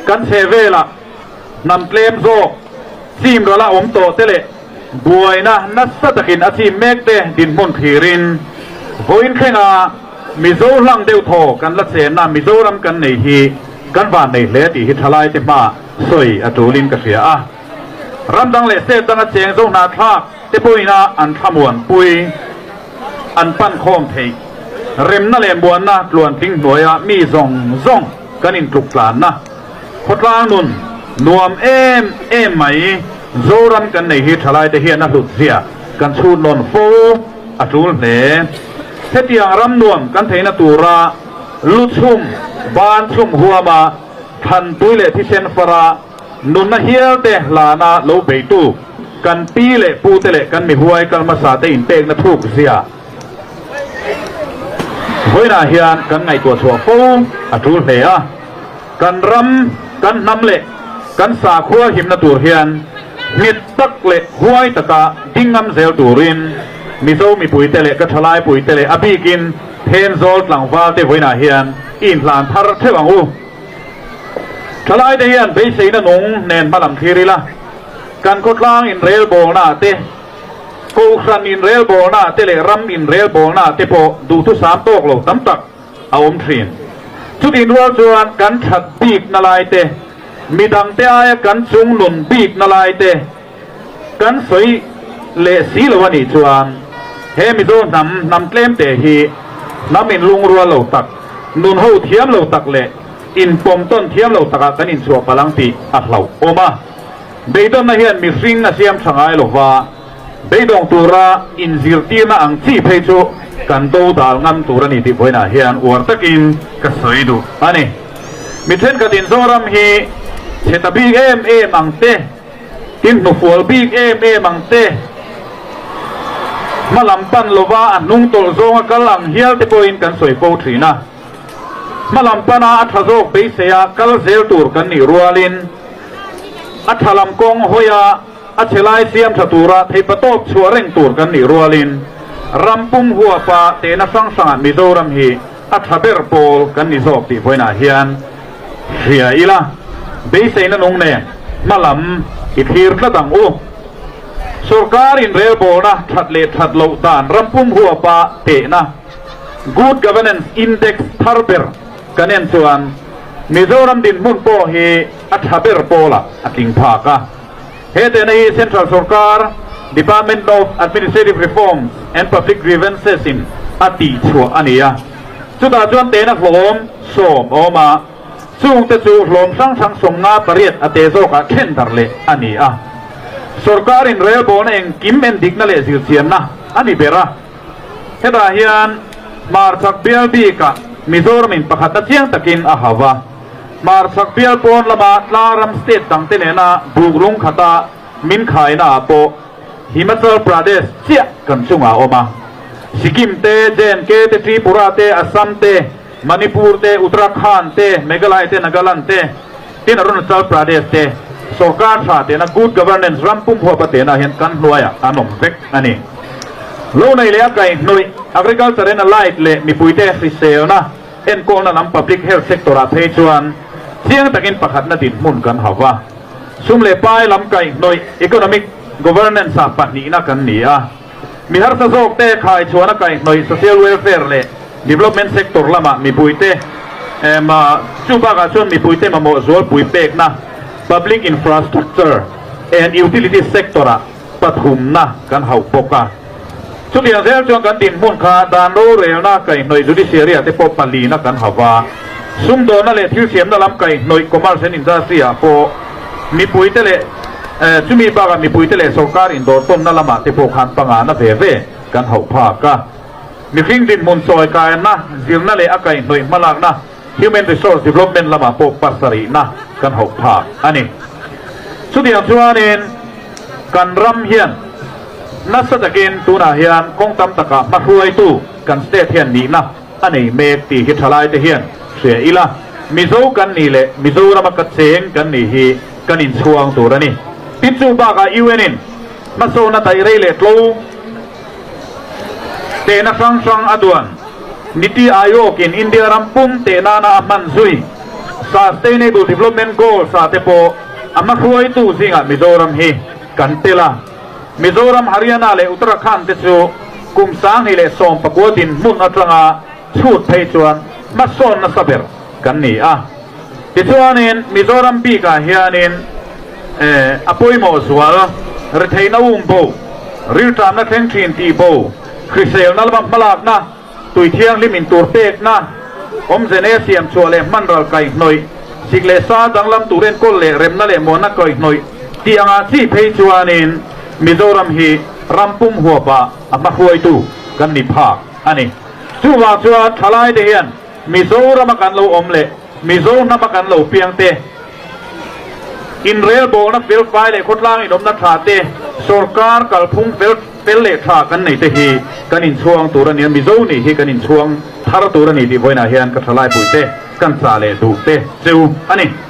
Kan chhehvelah hnam tlem zawk chim rala awm tawh te leh buaina nasa takin a chim mek te dinhmun thlirin vawiin thlenga Mizo hlang deuh thaw kan la chenna Mizoram kan nei hi kan van nei hle tih hi thalaite hma sawi a tulin ka hria a. Ram dang leh state danga cheng zo hnahthlak te pawhina an thlamuanpui an pan khawm theih. Remna leh muanna tluantling hnuaia mi zawng zawng kan intluk tlanna khawtlang nun nuam em em mai Zoram kan nei hi thalaite hian a hlut zia kan chhut nawn fo a tul hle. Hetiang ram nuam kan theihna tura lu chhum, ban chhum huama thlan tui leh thisen fara Nunna hialte hlana lo beitu kan pi leh pute leh kan mihuai kal hmasa te inpekna thuk zia vawiinah hian kan ngaihtuah chhuah fo a tul hle a. Kan ram, kan hnam leh kan sakhua himna tur hian nghet tak leh huai taka ding ngam zel turin Mizo mipuite leh ka thalaipuite leh a bikin Thenzawl tlangvalte vawiinah hian i inhlan thar theuh ang u. Thalaite hian beiseina nung nen hma lam thlir ila, kan khawtlang inrelbawlna ah te, kohhran inrelbawlna ah te leh ram inrelbawlna ah te pawh duhthusam tawk lo tam tak a awm thin. Chutih rual chuan kan that bikna lai te, midangte aia kan chungnun bikna lai te kan sawi leh si lo a nih chuan he Mizo hnam hnam tlem te hi hnam inlungrual lo tak, nun ho thiam lo tak leh inpawm tawn thiam lo takah kan inchhuah palh ang tih a hlauh awm a. Beidawnna hian mihring a siam tha ngai lo va, beidawng tura inzirtirna ang chi phei chu kan do dal ngam tur a ni tih vawiinah hian uar takin ka sawi duh a ni. Mi thenkhatin Zoram hi chhe ta bik em em ang te, Tin hnufual bik em em ang te, hma lam pan lova a hnung tawlh zawnga kal ang hial te pawhin kan sawi fo thin a. Hma lam pana a tha zawk beiseia kal zel tur kan nih rualin a tha lam kawng hawia a chhe lai siam tha tura theihpatawp chhuah reng tur kan nih rualin ram pum huapa tehna hrang hrangah Mizoram hi a tha ber pawl kan ni zawk tih vawiinah hian Hria ila, beiseina nung nen hma lam i thlir tlat ang u. Sorkar inrelbawlna that leh that loh dan rampum huapa tehna, Good Governance Index, thar ber kan en chuan Mizoram dinhmun pawh hi a tha ber pawlah a tling phak a. He tehna hi Central sorkar Department of Administrative Reforms and Public Grievances in a tihchhuah a ni a. Chutah chuan tehna hlawm sawm a awm a, chungte chu hlawm hrang hrang 58 a te zawkah then darh leh a ni a. Sorkarin relbawlna engkim endikna leh zirchianna a ni ber a. Hetah hian hmarchhak bial bikah Mizoramin pakhatna chiang takin a hau va. Hmarchhak bial pawn lama tlaram state dangte nena buk lung khata min khaina ah pawh Himachal Pradesh chiah kan chungah a awm a. Sikkim te, J&K te, Tripura te, Assam te, Manipur te, Uttarakhand te, Meghalaya te, Nagaland te, tin Arunachal Pradesh te sorkar tha tena good governance ram pum huapa tena hian kan hnuaiah an awm vek a ni. Lo nei leh a kaihhnawih agriculture and allied leh mipuite hriselna enkawlna lam public health sector ah phei chuan chiang takin pakhatna dinhmun kan hauh va. Sum leh pai lam kaihhnawih economic governance ah pahnihna kan ni a. Mi harsa zawk te khai chuan a kaihhnawih social welfare leh development sector lamah mipuite chu bakah chuan mipuite mamawh zualpui pekna public infrastructure and utilities sector ah pathumna kan hauh bawk a. Chutiang zel chuan kan dinhmun kha dan rorelna kaihhnawih judiciary ah te pawh palina kan hauh a. Sumdawnna leh thil siamna lam kaihhnawih commerce and industry ah pawh mipuite leh chumi bakah mipuite leh sorkar indawrtawnna lamah te pawh khan pangana ve ve kan hauh phak a. Mihring dinhmun chawi kaina, zirna leh a kaihhnawih hmalakna, human resource development, lamah pawh pasarihna kan hauh phak a ni. Chutiang chuanin kan ram hian nasa takin tunah hian kawng tam takah hmahruaitu kan state hian nihna a nei mek tih hi thalaite hian hria ila, Mizo kan nih leh Mizorama ka cheng kan nih hi kan inchhuang tur a ni. Tin chu bakah UN in hmasawna daih rei leh tlo tehna hrang hrang a duan. Niti Aayog in India ram pum teh nana a hman zui. Sustainable Development Goals ah te pawh a hmahruaitu zingah Mizoram hi kan tel a. Mizoram, Haryana leh Uttarakhand te chu kum 2019 dinhmun atanga chhut phei chuan hmasawn nasa ber kan ni a. Tichuanin Mizoram bikah hianin a pawimawh zual, retheihna um bo, rilṭamna thleng ṭhin tih bo, hriselna lama hmalakna, tui thianghlim in tur pekna, awmze nei a siam chhuah leh hman ral kaihhnawih, sik leh sa danglam tur enkawl leh remna leh muanna kaihhnawih tih angah chi phei chuanin Mizoram hi ram pum huapah a hmahruaitu kan ni phak a ni. Chuvang chuan thalaite hian Mizorama kan lo awm leh Mizo hnama kan lo piang te, inrelbawlna felfai leh khawtlang inawmna tha te, sorkar kalphung fel fel leh tha kan nei te hi kan inchhuang tur a ni a, Mizo nih hi kan inchhuang thar tur a ni tih vawiinah hian ka thalai puite kan chah leh duh te cheu a ni.